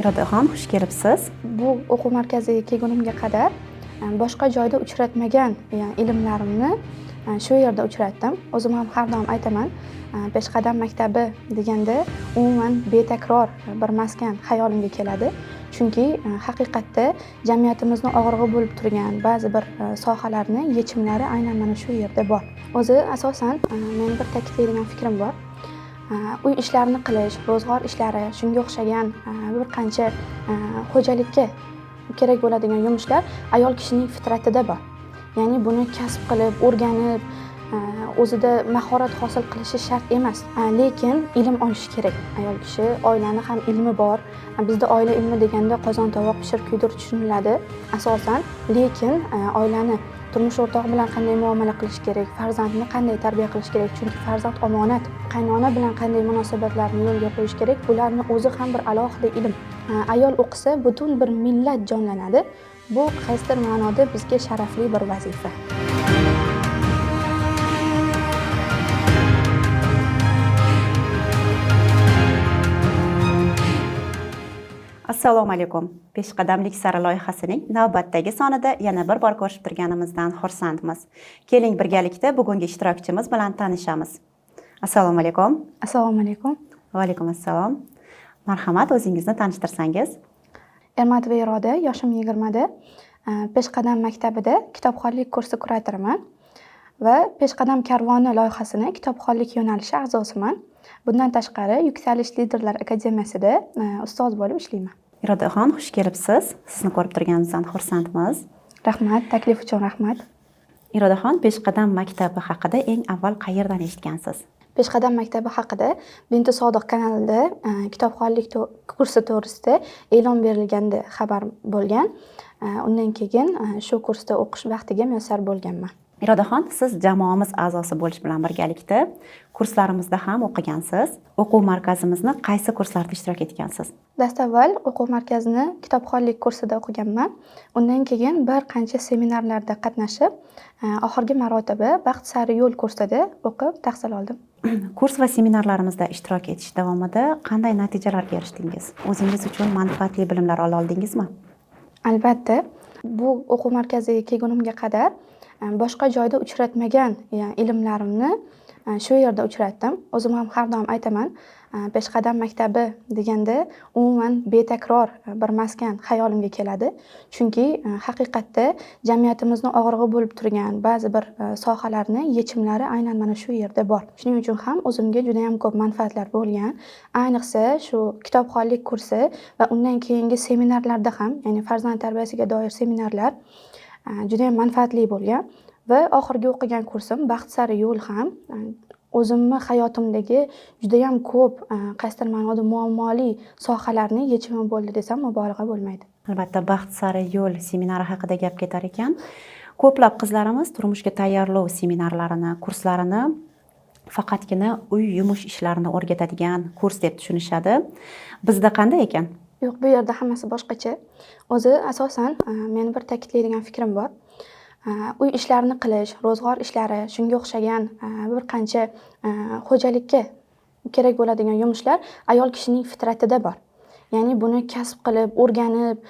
Irodaxon, xush kelibsiz. Bu o'quv markaziga kelgunimga qadar boshqa joyda uchratmagan ilmlarimni shu yerda uchratdim. O'zim ham har doim aytaman, Peshqadam maktabi deganda umuman betakror bir maskan xayolimga keladi. Chunki haqiqatda jamiyatimizni og'rig'i bo'lib turgan ba'zi bir sohalarni yechimlari aynan mana shu yerda bor. O'zi asosan meni bir ta'kidlaydigan fikrim bor. Uy ishlarini qilish, ro'zg'or ishlari, shunga o'xshagan bir qancha xo'jalikka kerak bo'ladigan yumushlar ayol kishining fitratida bor. Ya'ni buni kasb qilib, o'rganib, o'zida mahorat hosil qilishi shart emas. Lekin ilm olishi kerak. Ayol kishi oilani ham ilmi bor. Bizda oila ilmi deganda qozon tovoq pishir kuydir tushuniladi asosan, lekin oilani turmush o'rtog'i bilan qanday muomala qilish kerak, farzandni qanday tarbiya qilish kerak, chunki farzand omonat, qaynona bilan qanday munosabatlarni yo'lga qo'yish kerak, bularni o'zi ham bir alohida ilm. Ayol o'qisa butun bir millat jonlanadi. Bu qaysidir ma'noda bizga sharafli bir vazifa. Assalomu alaykum. Peshqadamlik sari loyihasining navbatdagi sonida yana bir bor ko'rishib turganimizdan xursandmiz. Keling, birgalikda bugungi ishtirokchimiz bilan tanishamiz. Assalomu alaykum. Assalomu alaykum. Va alaykum assalom. Marhamat, o'zingizni tanishtirsangiz. Ermatova Iroda, yoshim 20da. Peshqadam maktabida kitobxonlik kursi kuratoriman va Peshqadam karvoni loyihasini kitobxonlik yo'nalishi a'zosiman. Bundan tashqari Yuksalish liderlar akademiyasida ustoz bo'lib ishlayman. Irodaxon, xush kelibsiz. Sizni ko'rib turganimizdan xursandmiz. Rahmat, taklif uchun rahmat. Irodaxon, Peshqadam maktabi haqida eng avval qayerdan eshitgansiz? Peshqadam maktabi haqida Binti Sodiq kanalida kitobxonlik kursi to'g'risida e'lon berilganda xabar bo'lgan. Undan keyin shu kursda o'qish baxtiga muyassar bo'lganman. Irodaxon, siz jamoamiz a'zosi bo'lish bilan birgalikda kurslarimizda ham o'qigansiz. O'quv markazimizni qaysi kurslarda ishtirok etgansiz? Dastavval o'quv markazini kitobxonlik kursida o'qiganman. Undan keyin bir qancha seminarlarda qatnashib, oxirgi marotaba Baxt sari yo'l kursida o'qib tahsil oldim. Kurs va seminarlarimizda ishtirok etish davomida qanday natijalarga erishdingiz? O'zingiz uchun manfaatli bilimlar ola oldingizmi? Albatta, bu o'quv markaziga kelgunimga qadar boshqa joyda uchratmagan ilmlarimni shu yerda uchratdim. O'zim ham har doim aytaman, Peshqadam maktabi deganda umuman betakror bir maskan xayolimga keladi. Chunki haqiqatda jamiyatimizni og'rig'i bo'lib turgan ba'zi bir sohalarni yechimlari aynan mana shu yerda bor. Shuning uchun ham o'zimga juda ham ko'p manfaatlar bo'lgan. Ayniqsa shu kitobxonlik kursi va undan keyingi seminarlarda ham, ya'ni farzand tarbiyasiga doir seminarlar juda ham manfaatli bo'lgan. Va oxirgi o'qigan kursim Baxt sari yo'l ham o'zimni hayotimdagi juda ham ko'p qaysidir ma'noda muammoli sohalarni yechimi bo'ldi desam mubolag'a bo'lmaydi. Albatta, Baxt sari yo'l seminari haqida gap ketar ekan, ko'plab qizlarimiz turmushga tayyorlov seminarlarini, kurslarini faqatgina uy yumush ishlarini o'rgatadigan kurs deb tushunishadi. Bizda qanday ekan? Yo'q, bu yerda hammasi boshqacha. O'zi asosan meni bir ta'kidlaydigan fikrim bor. Uy ishlarini qilish, ro'zg'or ishlari, shunga o'xshagan bir qancha xo'jalikka kerak bo'ladigan yumushlar ayol kishining fitratida bor. Ya'ni buni kasb qilib, o'rganib,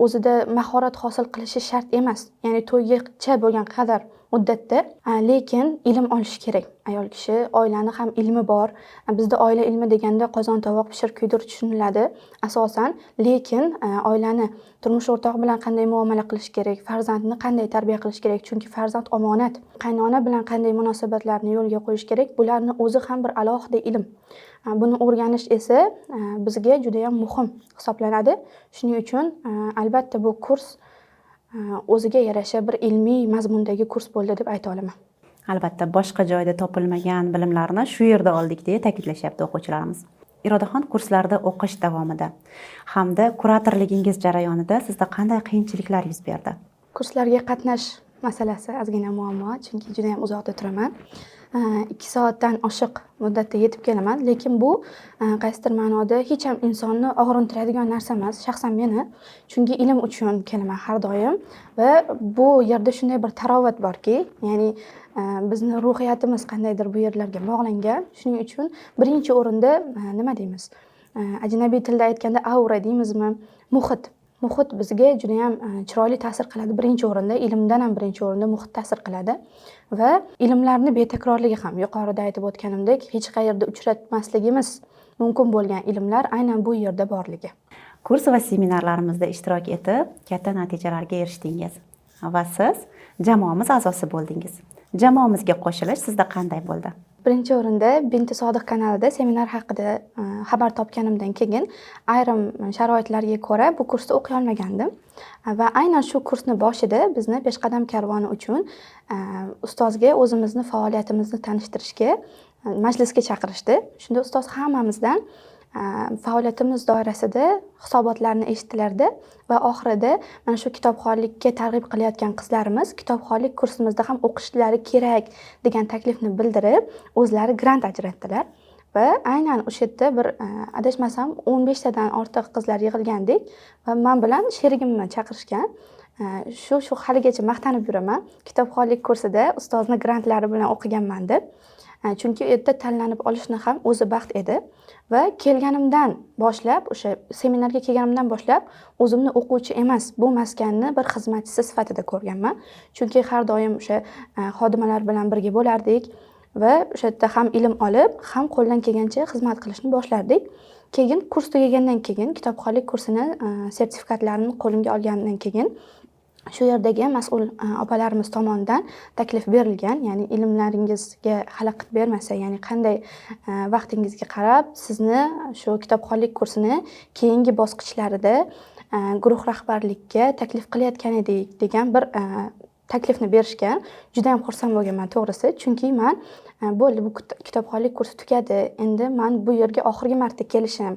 o'zida mahorat hosil qilishi shart emas. Ya'ni to'ygacha bo'lgan qadar muddatda, lekin ilm olishi kerak. Ayol kishi oilani ham ilmi bor. Bizda oila ilmi deganda qozon tovoq pishir kuydir tushuniladi asosan, lekin oilani turmush o'rtog'i bilan qanday muomala qilish kerak, farzandni qanday tarbiya qilish kerak, chunki farzand omonat, qaynona bilan qanday munosabatlarni yo'lga qo'yish kerak, bularni o'zi ham bir alohida ilm. Buni o'rganish esa bizga juda ham muhim hisoblanadi. Shuning uchun albatta bu kurs o'ziga yarasha bir ilmiy mazmundagi kurs bo'ldi deb ayta olaman. Albatta, boshqa joyda topilmagan bilimlarni shu yerda oldik deya ta'kidlashyapti o'quvchilarimiz. Irodaxon, kurslarda o'qish davomida hamda kuratorligingiz jarayonida sizda qanday qiyinchiliklar yuz berdi? Kurslarga qatnash masalasi ozgina muammo, chunki juda ham uzoqda turaman. 2 soatdan oshiq muddatda yetib kelaman, lekin bu qaysidir ma'noda hech ham insonni og'rintiradigan narsa emas, shaxsan meni, chunki ilm uchun kelaman har doim va bu yerda shunday bir tarovat borki, ya'ni bizni ruhiyatimiz qandaydir bu yerlarga bog'langan. Shuning uchun birinchi o'rinda nima deymiz? Ajnabiy tilda aytganda aura deymizmi, muhit bizga judayam chiroyli ta'sir qiladi. Birinchi o'rinda, ilmdan ham birinchi o'rinda muhit ta'sir qiladi va ilmlarni betakrorligi ham, yuqorida aytib o'tganimdek, hech qayerda uchratmasligimiz mumkin bo'lgan ilmlar aynan bu yerda borligi. Kurs va seminarlarimizda ishtirok etib, katta natijalarga erishdingiz va siz jamoamiz a'zosi bo'ldingiz. Jamoamizga qo'shilish sizda qanday bo'ldi? Birinchi o'rinda Binti Sodiq kanalida seminar haqida xabar topganimdan keyin ayrim sharoitlarga ko'ra bu kursda o'qiy olmagandim va aynan shu kursni boshida bizni Peshqadam karvoni uchun ustozga o'zimizni faoliyatimizni tanishtirishga majlisga chaqirishdi. Shunda ustoz hammamizdan faoliyatimiz doirasida hisobotlarni eshitdilarda va oxirida mana shu kitobxonlikka targ'ib qilayotgan qizlarimiz kitobxonlik kursimizda ham o'qishlari kerak degan taklifni bildirib, o'zlari grant ajratdilar va aynan o'sha yerda bir adashmasam 15 tadan ortiq qizlar yig'ilgandik va man bilan sherigimni chaqirishgan. Shu haligacha maqtanib yuraman, kitobxonlik kursida ustozni grantlari bilan o'qiganman deb. Chunki u yerda tanlanib olishni ham o'zi baxt edi va kelganimdan boshlab, o'sha seminarga kelganimdan boshlab o'zimni o'quvchi emas, bu maskanni bir xizmatchisi sifatida ko'rganman. Chunki har doim o'sha xodimalar bilan birga bo'lardik va o'sha yerda ham ilm olib, ham qo'ldan kelgancha xizmat qilishni boshlardik. Keyin kurs tugagandan keyin, kitobxonlik kursini sertifikatlarini qo'limga olgandan keyin shu yerdagi mas'ul opalarimiz tomonidan taklif berilgan, ya'ni ilmlaringizga xalaqit bermasa, ya'ni qanday vaqtingizga qarab sizni shu kitobxonlik kursini keyingi bosqichlarida guruh rahbarlikka taklif qilayotgan edik degan bir taklifni berishgan. Judayam xursand bo'lganman, to'g'risi, chunki man bo'ldi, bu kitobxonlik kursi tugadi, endi man bu yerga oxirgi marta kelishim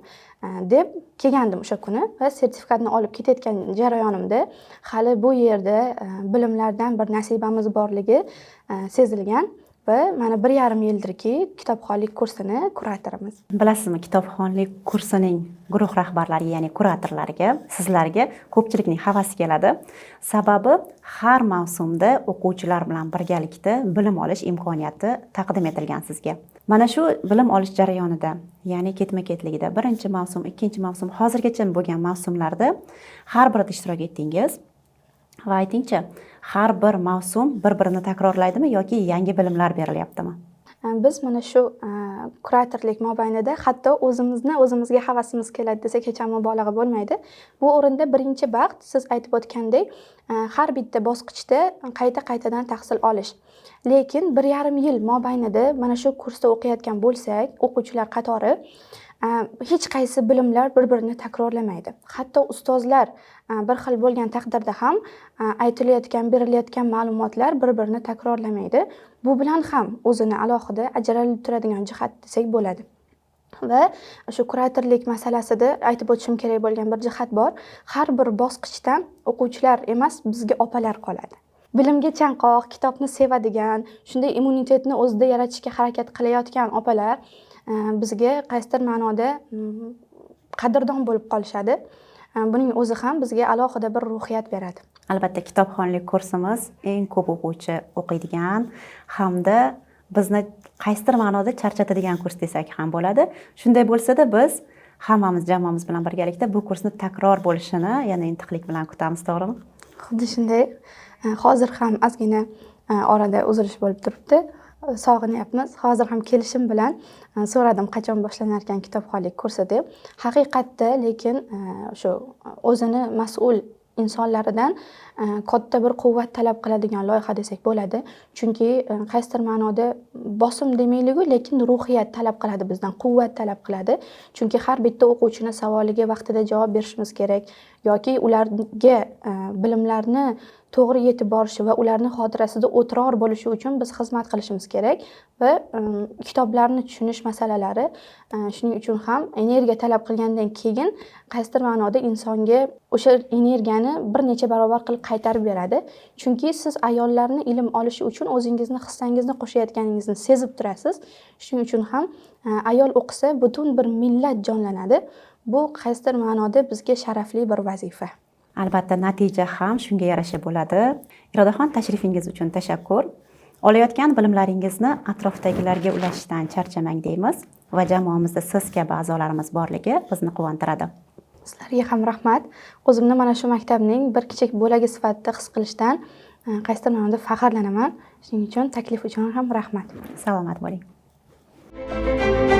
deb kelgandim o'sha kuni va sertifikatni olib ketayotgan jarayonimda hali bu yerda bilimlardan bir nasibamiz borligi sezilgan va mana 1,5 yildirki kitobxonlik kursini kuratorimiz. Bilasizmi, kitobxonlik kursining guruh rahbarlari, ya'ni kuratorlariga, sizlarga ko'pchilikning havasi keladi. Sababi har mavsumda o'quvchilar bilan birgalikda bilim olish imkoniyati taqdim etilgan sizga. Mana shu bilim olish jarayonida, ya'ni ketma ketligida birinchi mavsum, ikkinchi mavsum, hozirgacha bo'lgan mavsumlarda har birida ishtirok etdingiz va aytingchi, har bir mavsum bir birini takrorlaydimi yoki yangi bilimlar berilyaptimi? Biz mana shu kuratorlik mobaynida hatto o'zimizni o'zimizga havasimiz keladi desak, hech ham mubolag'a bo'lmaydi. Bu o'rinda birinchi baxt, siz aytib o'tgandek, har bitta bosqichda qayta qaytadan tahsil olish. Lekin 1,5 yil mobaynida mana shu kursda o'qiyotgan bo'lsak, o'quvchilar qatori hech qaysi bilimlar bir birini takrorlamaydi. Hatto ustozlar bir xil bo'lgan taqdirda ham aytilayotgan, berilayotgan ma'lumotlar bir birini takrorlamaydi. Bu bilan ham o'zini alohida ajralib turadigan jihat desak bo'ladi. Va shu kuratorlik masalasida aytib o'tishim kerak bo'lgan bir jihat bor. Har bir bosqichdan o'quvchilar emas, bizga opalar qoladi. Bilimga chanqoq, kitobni sevadigan, shunday immunitetni o'zida yaratishga harakat qilayotgan opalar bizga qaysidir ma'noda qadrdon bo'lib qolishadi. Buning o'zi ham bizga alohida bir ruhiyat beradi. Albatta, kitobxonlik kursimiz eng ko'p o'quvchi o'qiydigan hamda bizni qaysidir ma'noda charchatadigan kurs desak ham bo'ladi. Shunday bo'lsa-da, biz hammamiz jamoamiz bilan birgalikda bu kursni takror bo'lishini yana intiqlik bilan kutamiz, to'g'rimi? Xuddi shunday. Hozir ham ozgina orada uzilish bo'lib turibdi. Sog'inyapmiz. Hozir ham kelishim bilan so'radim, qachon boshlanar ekan kitobxonlik kursi deb. Haqiqatda lekin shu o'zini mas'ul insonlaridan katta bir quvvat talab qiladigan loyiha desak bo'ladi. Chunki qaysidir ma'noda bosim demaylik-u, lekin ruhiyat talab qiladi bizdan, quvvat talab qiladi. Chunki har bitta o'quvchini savoliga vaqtida javob berishimiz kerak yoki ularga bilimlarni to'g'ri yetib borishi va ularni xotirasida o'tirar bo'lishi uchun biz xizmat qilishimiz kerak va kitoblarni tushunish masalalari shuning uchun ham energiya talab qilgandan keyin qaysidir ma'noda insonga o'sha energiyani bir necha barobar qilib qaytarib beradi. Chunki siz ayollarni ilm olishi uchun o'zingizni hissangizni qo'shayotganingizni sezib turasiz. Shuning uchun ham ayol o'qisa, butun bir millat jonlanadi. Bu qaysidir ma'noda bizga sharafli bir vazifa. Albatta, natija ham shunga yarasha bo'ladi. Irodaxon, tashrifingiz uchun tashakkur. Olayotgan bilimlaringizni atrofdagilarga ulashishdan charchamang deymiz. Va jamoamizda siz kabi a'zolarimiz borligi bizni quvontiradi. Sizlarga ham rahmat. O'zimni mana shu maktabning bir kichik bo'lagi sifatida his qilishdan qaysidir ma'noda faxrlanaman. Shuning uchun taklif uchun ham rahmat. Salomat bo'ling.